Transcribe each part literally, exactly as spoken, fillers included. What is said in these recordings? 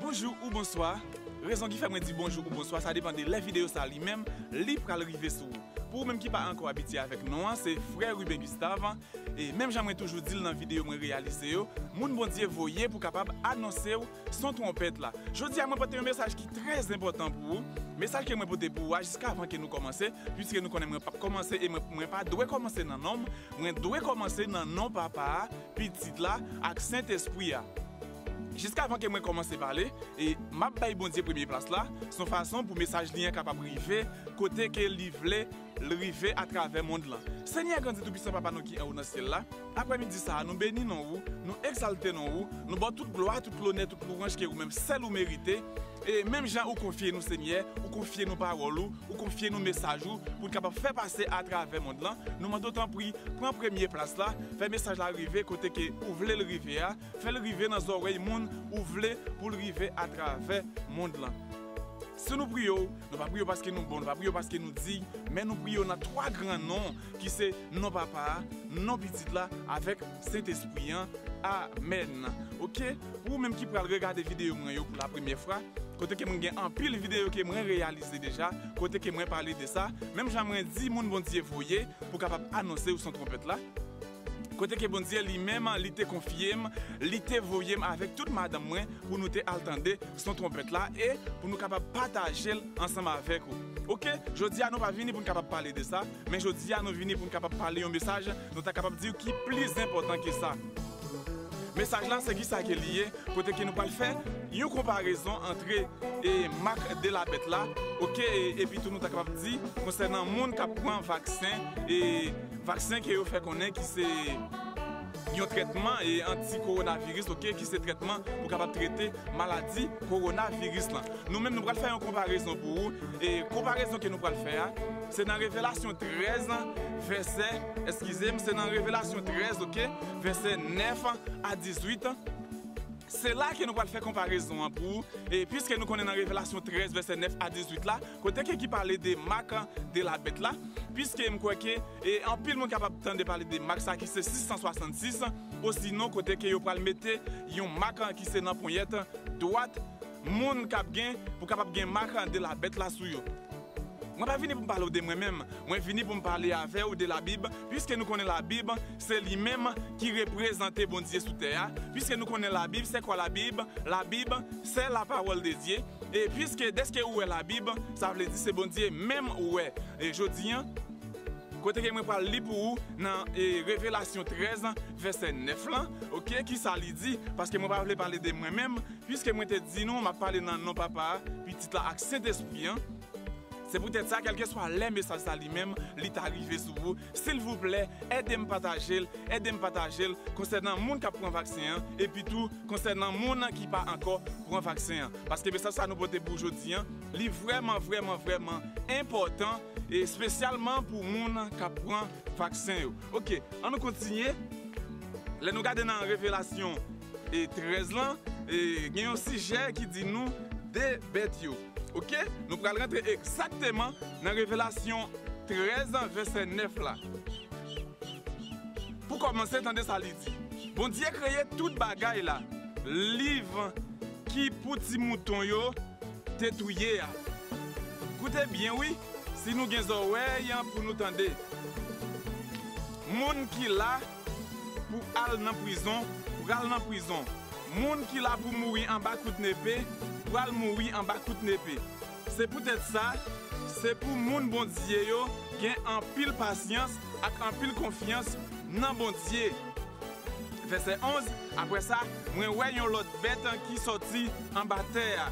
Bonjou ou bonswa. Rezon ki fè mwen di bonjou ou bonswa, sa depann de lè videyo sa li menm, li pral rive sou ou. Pou ou menm ki pa ankò abitye avèk non an, se frè Ruben Gustave. E menm jan mwen toujou di l nan videyo mwen reyalize yo, moun Bondye voye pou kapab anonse w son twonpèt la. Jodi a mwen pote yon mesaj ki trè enpòtan pou ou. Mesaj ke mwen pote pou ou a, jiska avan ke nou kòmanse, piske nou konnen mwen p ap kòmanse e mwen, mwen pa dwe kòmanse nan non m, mwen dwe kòmanse nan non Papa a, Pitit la ak Sentespri a. Jiska avan ke mwen kòmanse pale, e m ap bay Bondye premye plas la, se yon fason pou mesaj li an kapab rive kote ke li vle l rive atravè mond lan. Senyè grandi toupwisan Papa nou ki anwo nan syèl la, aprèmidi sa a, nou beni non ou, nou egzalte non ou, nou ba w tout glwa, tout lonè, tout lwanj ke ou menm sèl ou merite. E menm jan ou konfye nou Senyè, ou konfye nou pawòl ou, ou konfye nou mesaj ou pou n kapab fè pase atravè mond lan, nou mande w tanpri, pran premye plas la, fè mesaj la rive kote ke ou vle l rive a, fè l rive nan zòrèy moun ou vle pou l rive atravè mond lan. Si nou priye w, nou pa priye w paske nou bon, nou pa priye w paske nou diy, men nou priye w nan twa gran non ki se non Papa a, non Pitit la, avèk Sentespri an. Amèn. Oke? Pou ou menm ki pral regade videyo mwen yo pou la premyè fwa, kote ke mwen gen anpil videyo ke mwen reyalize deja, kote ke mwen pale de sa, menm jan mwen di moun Bondye voye pou kapab anonse w son twonpèt la. Kote ke Bondye li menm, li te konfye m, li te voye m avèk tout madanm mwen pou nou te al tande son twonpèt la e pou nou kapab pataje l ansanm avèk ou. Oke, jodi a nou pa vini pou n kapab pale de sa, men jodi a nou vini pou n kapab pale yon mesaj, nou ta kapab di ki plis enpòtan ke sa. Mesaj lan se ki sa ke li ye, kote ke nou pral fè yon konparezon antre e mak de la bèt la, oke, e, epi tou nou ta kapab di konsènan moun k ap pran vaksen, e vaksen ke yo fè konnen ki se yon trètman e anti kowonaviris, oke, ki se trètman pou kapab trete maladi kowonaviris lan. Nou menm nou pral fè yon konparezon pou ou, e konparezon ke nou pral fè a, se nan Revelasyon trèz, vèsè, eskize m, se nan Revelasyon trèz, oke, vèsè nèf a dizuit. Se la ke nou pral fè konparezon an pou ou. E piske nou konnen nan Revelasyon trèz, vèsè nèf a dizuit la, kote ke ki pale de mak de la bèt la, piske m kwè ke e anpil moun kapab tande pale de mak sa ki se sis san swasannsis, osinon kote ke yo pral mete yon mak ki se nan ponyèt dwat moun k ap gen pou kapab gen mak de la bèt la sou yo. Mwen pa vini pou m pale w de mwen menm, mwen vini pou m pale avè w de Labib, piske nou konnen Labib se li menm ki reprezante Bondye sou tè a, piske nou konnen Labib, c'est quoi la Bible? Labib, c'est la parole de Dieu. E piske dèske ou wè Labib, sa vle di se Bondye menm ou wè. E jodi an, kote ke mwen pral li pou ou nan e, Revelasyon trèz, vèsè nèf lan, oke, ki sa li di? Paske mwen pa vle pale de mwen menm, piske mwen te di nou, m ap pale nan non Papa a, Pitit la ak Sentespri an. Se poutèt sa, kèlkeswa lè mesaj sa li menm, li ta rive sou ou, silvouplè, ede m pataje l, ede m pataje l konsènan moun k ap pran vaksen an, epi tou konsènan moun ki pa ankò pran vaksen an. Paske mesaj sa nou pote pou jodi an, li vrèman, vrèman, vrèman enpòtan, e espesyalman pou moun k ap pran vaksen yo. Oke, an nou kontinye. Lè nou gade nan Revelasyon e trèz lan, e gen yon sijè ki di nou de bèt yo. Oke? Nou pral rantre egzakteman nan Revelasyon trèz, vèsè nèf la. Pou kòmanse, tande sa li di. Bondye kreye tout bagay la. Liv ki pou ti mouton yo te touye a. Koute byen wi, si nou gen zòrèy pou nou tande. Moun ki la pou al nan prizon, pral nan prizon. Moun ki la pou mouri anba kout nepe, pral mouri anba kout nepe. Se poutèt sa, se pou moun Bondye yo gen anpil pasyans ak anpil konfyans nan Bondye. Vèsè onz, apre sa, mwen wè yon lòt bèt ki sòti anba tè a.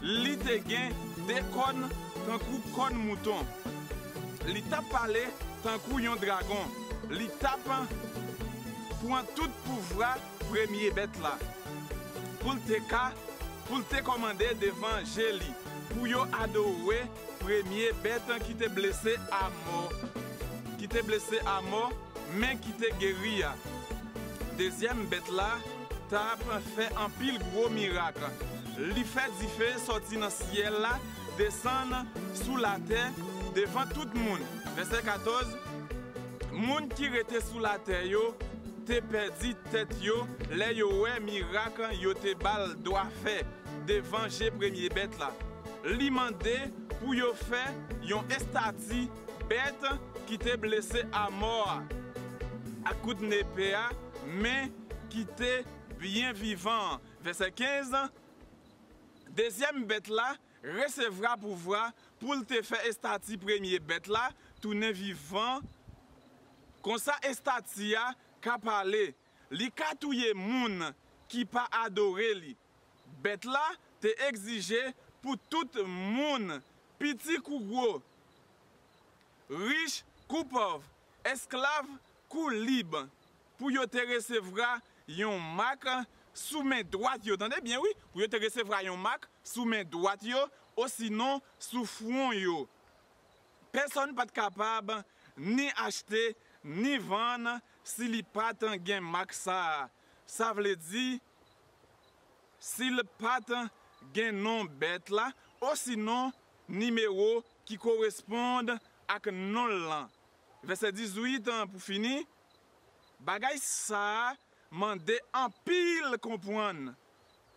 Li te gen de kòn tankou kòn mouton. Li t ap pale tankou yon dragon. Li t ap pran tout pouvwa premye bèt la. Pou l te ka, pou l te kòmande devan je li, pou yo adore premye bèt ki te blese a mò, ki te blese a mò, men ki te geri a. Dezyèm bèt la t ap fè anpil gwo mirak. Li fè dife sòti nan syèl la, desann sou latè devan tout moun. Vèsè katòz, moun ki rete sou latè yo te pèdi tèt yo lè yo wè mirak yo te ba l dwa fè. devan je premye bèt la. Li mande pou yo fè yon estati bèt ki te blese amò a ak kout nepe a, men ki te byen vivan an. Vèsè kenz, dezyèm bèt la resevwa pouvwa pou l te fè estati premye bèt la tounen vivan. Konsa, estati a ka pale, li ka touye moun ki pa adore li. Bèt la te egzije pou tout moun, piti kou gwo, rich kou pòv, esklav kou lib, pou yo te resevwa yon mak sou men dwat yo. Tande byen, wi, pou yo te resevwa yon mak sou men dwat yo, osinon sou fwon yo. Pèsonn pa t kapab ni achte, ni vann si li pa t gen mak sa a. Sa vle di, si l pa t gen non bèt la, osinon nimewo ki koresponn ak non l lan. Vèsè dizuit an, pou fini, bagay sa a mande anpil konprann.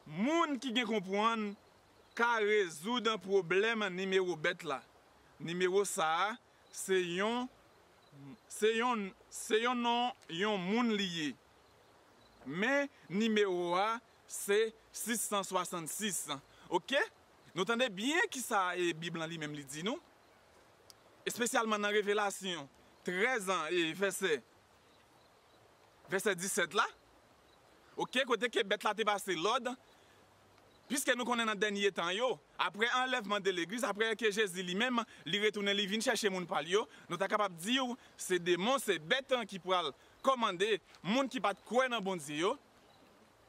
Moun ki gen konprann ka rezoud pwoblèm nimewo bèt la. Nimewo sa a, se yon, se yon, se yon non yon moun li ye. Men nimewo a, se sis san swasannsis. Oke? Nou tande byen kisa, e, Bib lan li menm li di nou. Espesyalman nan Revelasyon trèz an, e, vèsè, vèsè disèt la. Oke, kote ke bèt la te pase lòd. Piske nou konnen nan dènye tan yo, apre anlèvman de legliz, apre ke Jezi li menm, li retounen, li vin chèche moun pa l yo, nou ta kapab di w, se demon, se bèt ki pral kòmande moun ki pa t kwè nan Bondye yo,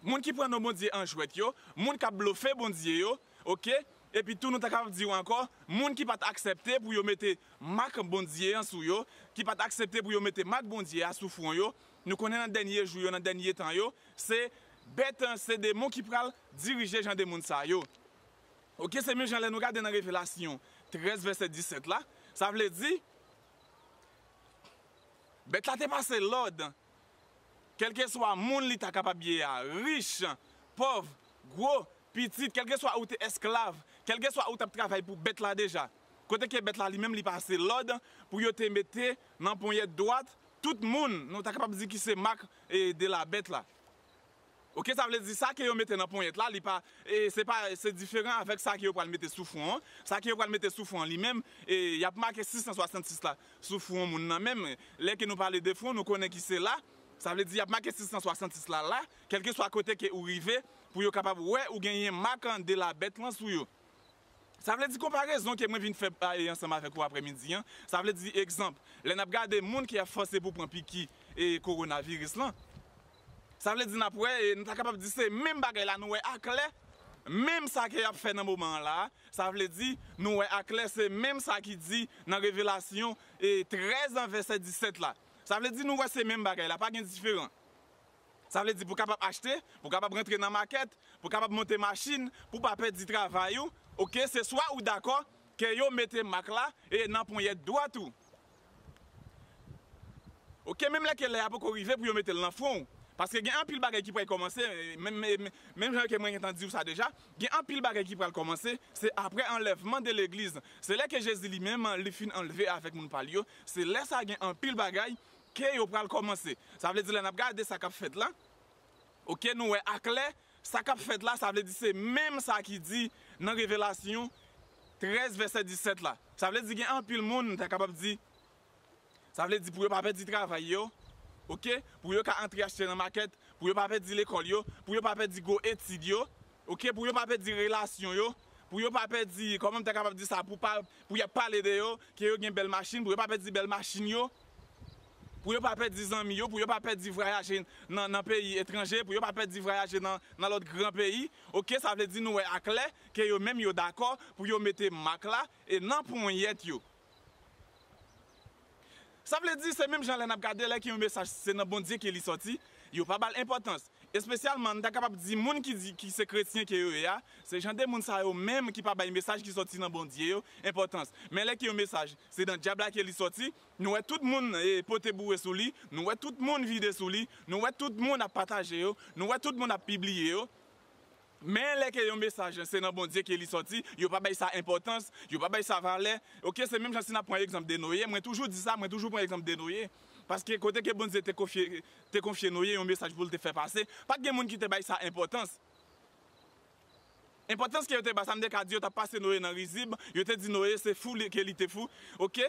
moun ki pran non Bondye an jwèt yo, moun k ap blofe Bondye yo, oke? Epi tou, nou ta kapab di w ankò, moun ki pa t aksepte pou yo mete mak Bondye an sou yo, ki pa t aksepte pou yo mete mak Bondye a sou fwon yo. Nou konnen nan dènye jou yo, nan dènye tan yo, se bèt, se demon ki pral dirije jan de moun sa yo. Oke, se menm jan lè nou gade nan Revelasyon trèz, vèsè disèt la, sa vle di, bèt la te pase lòd, kèlkeswa moun li ta kapab ye a, rich, pòv, gwo, pitit, kèlkeswa ou te esklav, kèlkeswa ou t ap travay pou bèt la deja. Kote ke bèt la li menm li pase lòd pou yo te mete nan ponyèt dwat tout moun, nou ta kapab di ki se mak, e, de la bèt la. Oke, sa vle di sa ke yo mete nan ponyèt la, li pa, e, se pa, se diferan avèk sa ke yo pral mete sou fwon an. Sa ke yo pral mete sou fwon an li menm, e, y ap make sis san swasannsis la sou fwon moun nan menm. Lè ke nou pale de fwon, nou konnen ki se la. Sa vle di y ap make sis san swasannsis la la, kèlkeswa kote ke ou rive, pou yo kapab wè ou genyen mak de la bèt lan sou yo. Sa vle di konparezon ke mwen vin fè, a, e, ansanm avèk ou aprèmidi an, sa vle di egzanp, lè n ap gade moun ki ap fòse pou pran piki, e, kowonaviris lan, sa vle di n ap wè, e, nou ta kapab di se menm bagay la nou wè aklè, menm sa ke y ap fè nan moman an la a, sa vle di nou wè aklè se menm sa ki di nan Revelasyon, e, trèz an vèsè disèt la. Sa vle di nou wè se menm bagay la, pa gen diferan. Sa vle di pou kapab achte, pou kapab rantre nan makèt, pou kapab monte machin, pou pa pèdi travay ou, oke, se swa ou dakò ke yo mete mak la, e, nan ponyèt dwat ou. Oke, menm lè ke lè a poko rive pou yo mete l nan fwon ou. Paske gen anpil bagay ki pral kòmanse, e, menm, menm, menm jan ke mwen gentan di w sa deja, gen anpil bagay ki pral kòmanse, se apre anlèvman de legliz. Se lè ke Jezi li menm, li fin anlve avèk moun pa l yo, se lè sa gen anpil bagay ke yo pral kòmanse. Sa vle di lè n ap gade sa k ap fèt la, oke, nou wè aklè, sa k ap fèt la, sa vle di se menm sa ki di nan Revelasyon trèz vèsè disèt la. Sa vle di gen anpil moun, m ta kapab di, sa vle di pou yo pa pèdi travay yo, oke, pou yo ka antre achte nan makèt, pou yo pa pèdi lekòl yo, pou yo pa pèdi gwo etid yo, oke, pou yo pa pèdi relasyon yo, pou yo pa pèdi, kòman m ta kapab di sa, pou pa, pou y ap pale de yo, ke yo gen bèl machin, pou yo pa pèdi bèl machin yo, pou yo pa pèdi zanmi yo, pou yo pa pèdi vwayaje nan, nan peyi etranje, pou yo pa pèdi vwayaje nan, nan lòt gran peyi. Oke, sa vle di nou wè aklè ke yo menm yo dakò pou yo mete mak la, e, nan ponyèt yo. Sa vle di se menm jan lè n ap gade lè ke yon mesaj se nan Bondye ke li sòti, yo pa ba l enpòtans. Espesyalman, n ta kapab di moun ki di ki se kretyen ke yo ye a, se jan de moun sa yo menm ki pa bay mesaj ki sòti nan Bondye yo enpòtans. Men lè ke yon mesaj se nan dyab la ke li sòti, nou wè tout moun, e, pote boure sou li, nou wè tout moun vide sou li, nou wè tout moun ap pataje yo, nou wè tout moun ap pibliye yo. Men lè ke yon mesaj se nan Bondye ke li sòti, yo pa bay sa enpòtans, yo pa bay sa valè. Oke, se menm jan si n ap pran egzanp de Noye, mwen toujou di sa, mwen toujou pran egzanp de Noye. Paske kote ke Bondye te konfye, te konfye Noye yon mesaj pou l te fè pase, pa t gen moun ki te bay sa enpòtans. Enpòtans ke yo te ba sa, m te ka di yo t ap pase Noye nan rizib, yo te di Noye se fou li, ke li te fou. Oke?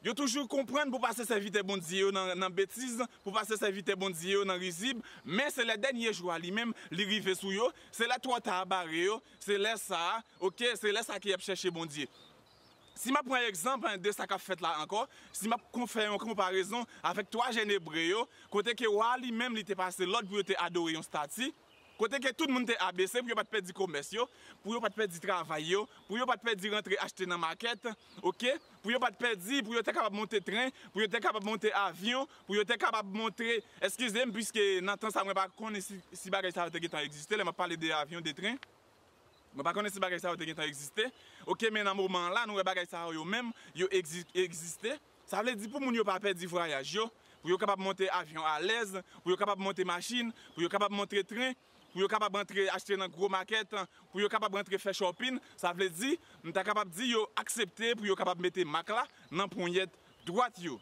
Yo toujou konprann pou pase sèvitè Bondye yo nan, nan betiz, pou pase sèvitè Bondye yo nan rizib, men se lè dènye jou a li menm, li rive sou yo, se lè twò ta a bare yo, se lè sa a, oke, se lè sa a ke y ap chèche Bondye. Si m ap pran egzanp, en, de sa k ap fèt la ankò, si m ap kon-, fè yon konparezon avèk twa jèn ebre yo, kote ke wa a li menm li te pase lòd pou yo te adore yon stati, kote ke tout moun te abese pou yo pa t pèdi komès yo, pou yo pa t pèdi travay yo, pou yo pa t pèdi rantre achte nan makèt, oke? Pou yo pa t pèdi, pou yo te kapab monte tren, pou yo te kapab monte avyon, pou yo te kapab monte, eskize m, piske nan tan sa mwen pa konnen si, si bagay sa yo te gentan egziste, lè m ap pale de avyon, de tren. Mwen pa konnen si bagay sa yo te gentan egziste. Oke, men nan moman an la, nou wè bagay sa yo menm, yo egzi-, egziste. Sa vle di pou moun yo pa pèdi vwayaj yo, pou yo kapab monte avyon alèz, pou yo kapab monte machin, pou yo kapab monte tren, pou yo kapab antre achte nan gwo makèt, pou yo kapab antre fè shopping, sa vle di, m ta kapab di yo aksepte pou yo kapab mete mak la nan ponyèt dwat yo.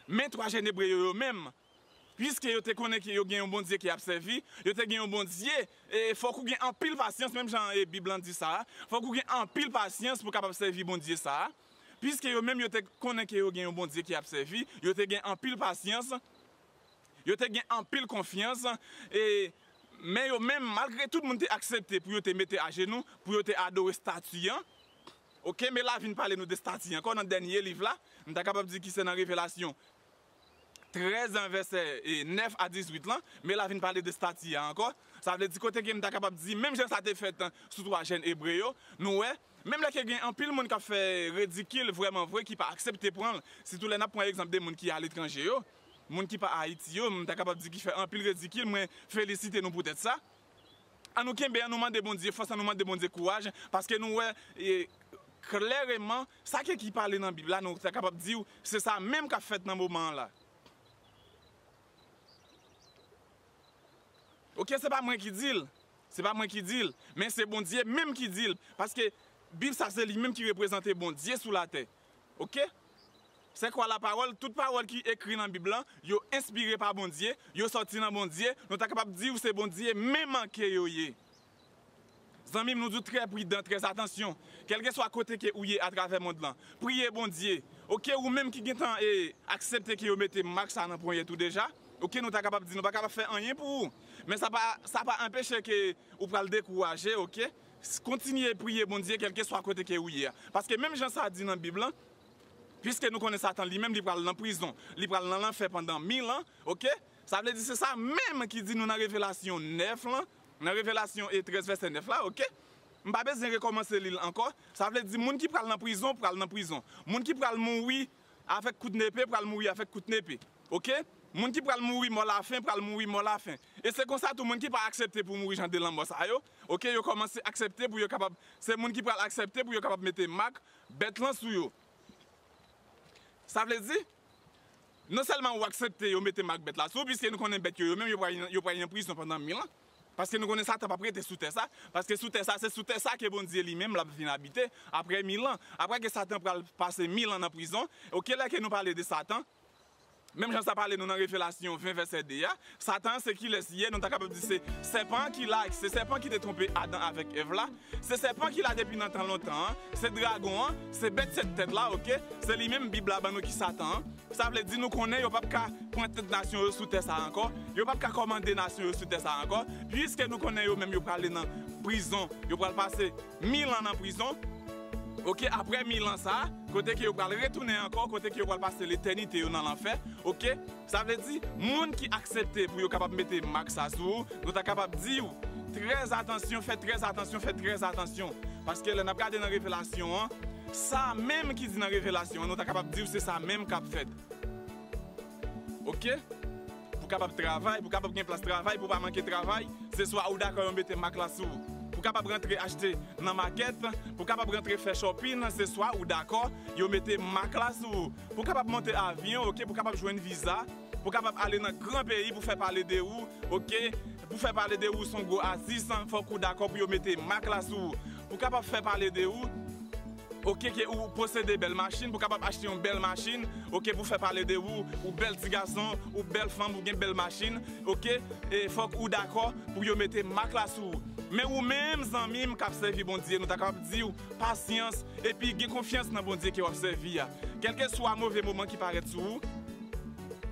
Men twa jèn ebre yo, yo menm, piske yo te konnen ke yo gen yon Bondye ke y ap sèvi, yo te gen yon Bondye, e fòk ou gen anpil pasyans, menm jan, e, Bib lan di sa a, fòk ou gen anpil pasyans pou kapab sèvi Bondye sa a. Piske yo menm yo te konnen ke yo gen yon Bondye ke y ap sèvi, yo te gen anpil pasyans, yo te gen anpil konfyans, e, men yo menm, malgre tout moun te aksepte pou yo te mete ajenou, pou yo te adore stati an, oke, men la vin pale nou de stati ankò nan dènye liv la, m ta kapab di ki se nan Revelasyon trèz an vèsè, e, nèf a dizuit lan, men la vin pale de stati a ankò. Sa vle di kote ke m ta kapab di, menm jan sa te fèt sou twa jèn ebre yo, nou wè, menm lè ke gen anpil moun k ap fè ridikil vrèman vre, ki pa aksepte pran l, sitou lè n ap pran egzanp de moun ki aletranje yo, moun ki pa Ayiti yo, m ta kapab di ki fè anpil ridikil, mwen felisite nou poutèt sa. An nou kenbe, an nou mande Bondye fòs, an nou mande Bondye kouraj, paske nou wè, e, klèreman, sa ke ki pale nan Bib la, nou ta kapab di w, se sa menm k ap fèt nan moman an la. Oke, se pa mwen ki di l, se pa mwen ki di l, men se Bondye menm ki di l, paske Bib sa se li menm ki reprezante Bondye sou latè. Oke? Se kwa la pawòl, tout pawòl ki ekri nan Bib lan, yo enspire pa Bondye, yo sòti nan Bondye, nou ta kapab di w se Bondye menm ke yo ye. Zanmi m, nou di w trè pridan, trè atansyon. Kèlkeswa kote ke ou ye atravè mond lan, priye Bondye. Oke, ou menm ki gentan, e, aksepte ke yo mete mak sa nan ponyèt ou deja, oke, nou ta kapab di nou pa kapab fè anyen pou ou. Men sa pa, sa pa anpeche ke ou pral dekouraje, oke? S-, kontinye priye Bondye kèlkeswa kote ke ou ye a. Paske menm jan sa di nan Bib lan, piske nou konnen Satan li menm li pral nan prizon, li pral nan lanfè pandan mil an, oke? Sa vle di se sa menm ki di nou nan Revelasyon nèf lan, nan Revelasyon e trèz vèsè nèf la, oke? M pa bezwen rekòmanse li l ankò. Sa vle di moun ki pral nan prizon, pral nan prizon. Moun ki pral mouri avèk kout nepe, pral mouri avèk kout nepe. Oke? Moun ki pral mouri mò lafen, pral mouri mò lafen. E se konsa tou moun ki pa aksepte pou mouri jan de lanmò sa yo, oke, yo kòmanse aksepte pou yo kapab, se moun ki pral aksepte pou yo kapab mete mak bèt lan sou yo. Sa vle di, non sèlman ou aksepte yo mete mak bèt la sou ou, piske nou konnen bèt yo, yo menm, yo pral, yo pral nan prizon pandan mil an. Paske nou konnen Satan p ap rete sou tè sa. Paske sou tè sa, se sou tè sa ke Bondye li menm l ap vin abite apre mil an. Apre ke Satan pral pase mil an nan prizon, oke, lè ke nou pale de Satan, menm jan sa pale nou nan Revelasyon ven vèsè de a, Satan se kilès li ye, nou ta kapab di se sèpan ki la, se sèpan ki te twonpe Adan avèk Èv la, se sèpan ki la depi nan tan lontan an, se dragon an, se bèt sèt tèt la, oke? Se li menm Bib la ban nou ki Satan an. Sa vle di nou konnen yo p ap ka pran tèt nasyon yo sou tè sa a ankò, yo p ap ka kòmande nasyon yo sou tè sa a ankò, piske nou konnen yo menm yo prale nan prizon, yo pral pase mil an nan prizon. Oke, apre mil an sa, kote ke yo pral retounen ankò, kote ke yo pral pase letènite yo nan lanfè. Oke, sa vle di, moun ki aksepte pou yo kapab mete mak sa sou ou, nou ta kapab di w, trè atansyon, fè trè atansyon, fè trè atansyon. Paske lè n ap gade nan Revelasyon an, sa menm ki di nan Revelasyon an, nou ta kapab di w se sa menm k ap fèt. Oke? Pou kapab travay, pou kapab gen plas travay, pou pa manke travay, se swa ou dakò yo mete mak la sou ou. Pou kapab rantre achte nan makèt, pou kapab rantre fè shopping, se swa ou dakò yo mete mak la sou ou. Pou kapab monte avyon, oke, pou kapab jwenn viza, pou kapab ale nan gran peyi pou fè pale de ou, oke, Pou fè pale de ou s on gwo atis, fòk ou dakò pou yo mete mak la sou ou. Pou kapab fè pale de ou, oke, ke ou posede bèl machin, pou kapab achte yon bèl machin, oke, pou fè pale de ou, ou bèl ti gason, ou bèl fanm, ou gen bèl machin, oke, e fòk ou dakò pou yo mete mak la sou ou. Men ou menm, zanmi m k ap sèvi Bondye, nou ta kapab di w, pasyans, epi gen konfyans nan Bondye ke w ap sèvi a. Kèlkeswa move moman ki parèt sou ou,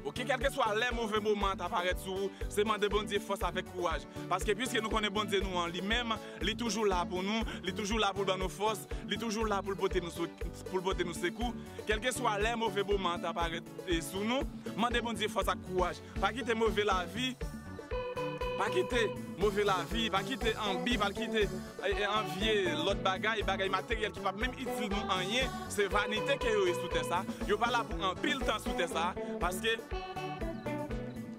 oke, kèlkeswa lè move moman an ta parèt sou ou, se mande Bondye fòs avèk kouraj. Paske piske nou konnen Bondye nou an li menm, li toujou la pou nou, li toujou la pou l ban nou fòs, li toujou la pou l pote nou sou, pou l pote nou sekou. Kèlkeswa lè move moman an ta parèt, e, sou nou, mande Bondye fòs ak kouraj. Pa kite move lavi, pa kite move lavi, pa kite anbi, pa kite, e, e, anvye lòt bagay, bagay materyèl ki p ap menm itil nou anyen. Se vanite ke yo ye sou tè sa. Yo pa la pou anpil tan sou tè sa. Paske,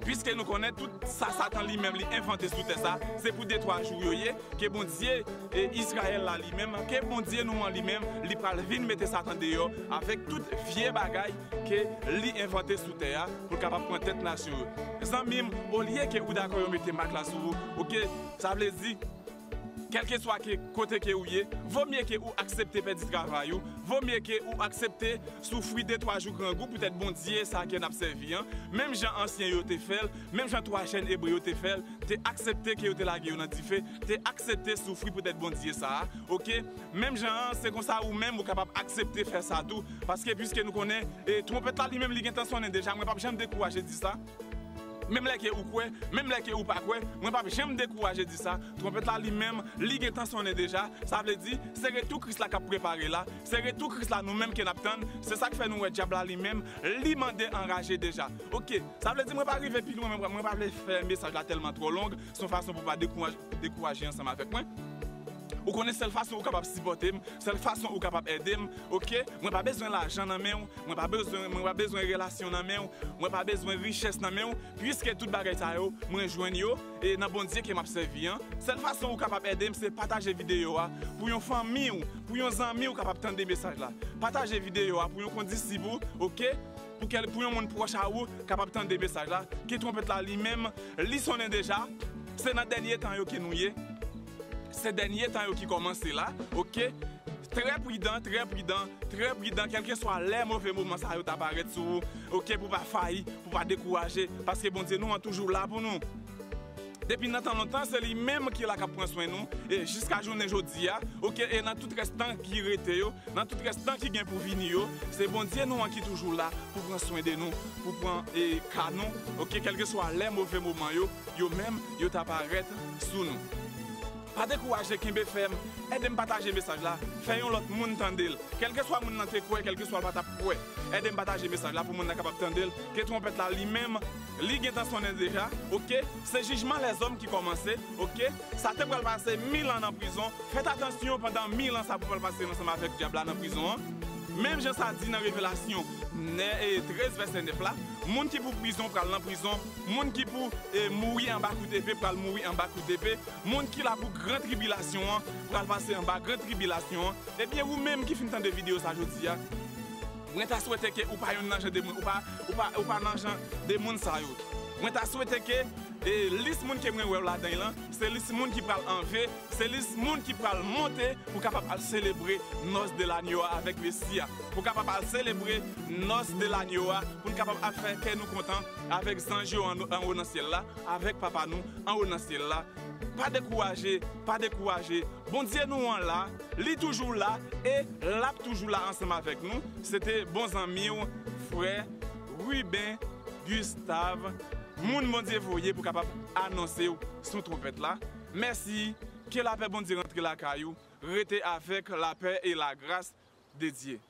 piske nou konnen tout sa Satan li menm li envante sou tè sa, se pou de twa jou yo ye, ke Bondye, e, Izrayèl la li menm, ke Bondye nou an li menm, li pral vin mete Satan deyò avèk tout vye bagay ke li envante sou tè a pou l kapab pran tèt nasyon yo. Zanmi m, olye ke ou dakò yo mete mak la sou ou, oke, sa vle di, kèlkeswa ke kote ke ou ye, vo mye ke ou aksepte pèdi travay ou, vo mye ke ou aksepte soufri de twa jou grangou poutèt Bondye sa ke n ap sèvi an, menm jan ansyen yo te fè l, menm jan twa jèn ebre yo te fè l, te aksepte ke yo te lage yo nan dife, te aksepte soufri poutèt Bondye sa a, oke? Menm jan an, se konsa ou menm ou kapab aksepte fè sa tou, paske piske nou konnen, e, twonpèt la li menm li gentan sonnen deja, mwen p ap janm dekouraje di sa. Menm lè ke ou kwè, menm lè ke ou pa kwè, mwen p ap janm dekouraje di sa. Twonpèt la li menm, li gentan sonnen deja. Sa vle di, se retou Kris la k ap prepare la. Se retou Kris la nou menm ke n ap tann. Se sa k fè nou wè dyab la li menm, li mande anraje deja. Oke, sa vle di mwen pa rive pi lwen, mwen, mwen pa vle fè mesaj la tèlman twò long. Se yon fason pou pa dekouraj-, dekouraje ansanm avèk mwen. Ou konnen sèl fason ou kapab sipòte m, sèl fason ou kapab ede m, oke? Mwen pa bezwen lajan nan men w, mwen pa bezwen, mwen pa bezwen relasyon nan men w, mwen pa bezwen richès nan men w, piske tout bagay sa yo, mwen jwenn yo, e nan Bondye ke m ap sèvi an. Sèl fason ou kapab ede m, se pataje videyo a pou yon fanmi w, pou yon zanmi w kapab tande mesaj la. Pataje videyo a pou yon kondisip ou, oke? Pou kèl, pou yon moun pwòch a ou kapab tande mesaj la. Ke twonpèt la li menm, li sonnen deja. Se nan dènye tan yo ke nou ye. Se dènye tan yo ki kòmanse la, oke? Trè pridan, trè pridan, trè pridan, kèlkeswa lè move moman sa yo ta parèt sou ou, oke, pou pa fayi, pou pa dekouraje, paske Bondye nou an toujou la pou nou. Depi nan tan lontan, se li menm ki la k ap pran swen nou, e jiska jounen jodi a, oke, e nan tout rès tan ki rete yo, nan tout rès tan ki gen pou vini yo, se Bondye nou an ki toujou la pou pran swen de nou, pou pran, e, ka nou, oke, kèlkeswa lè move moman yo, yo menm, yo ta parèt sou nou. Pa dekouraje, kenbe fèm. Ede m pataje mesaj la. Fè yon lòt moun tande l. Kèlkeswa moun nan te kwè, kèlkeswa l pa t ap kwè. Ede m pataje mesaj la pou moun nan kapab tande l. Ke twonpèt la li menm, li gentan sonnen deja, oke? Se jijman lèzòm ki kòmanse, oke? Sa te pral pase mil an nan prizon. Fèt atansyon pandan mil an sa pou pral pase ansanm avèk dyab la nan prizon an. Menm jan sa di nan Revelasyon nè-, e, trèz vèsè nèf la, moun ki pou prizon pral nan prizon, moun ki pou, e, mouri anba kout epe pral mouri anba kout epe, moun ki la pou gran tribilasyon an pral pase anba gran tribilasyon an. Ebyen, ou menm ki fin tande videyo sa jodi a, mwen ta swete ke ou pa youn nan jan de moun, ou pa, ou pa, ou pa nan jan de moun sa yo. Mwen ta swete ke, e, lis moun ke mwen wè w ladan l lan, se lis moun ki pral anve, se lis moun ki pral monte pou kapab al selebre nòs de lanyo a avèk Mesi a, pou kapab al selebre nòs de lanyo a, pou n kapab al fè kè nou kontan avèk zanj yo anwo nan syèl la, avèk Papa nou anwo nan syèl la. Pa dekouraje, pa dekouraje. Bondye nou an la, li toujou la, e l ap toujou la ansanm avèk nou. Se te bon zanmi w, frè Ruben Gustave, moun Bondye voye pou kapab anonse w son twonpèt la. Mèsi, ke lapè Bondye rantre lakay ou, rete avèk lapè e lagras de Dye.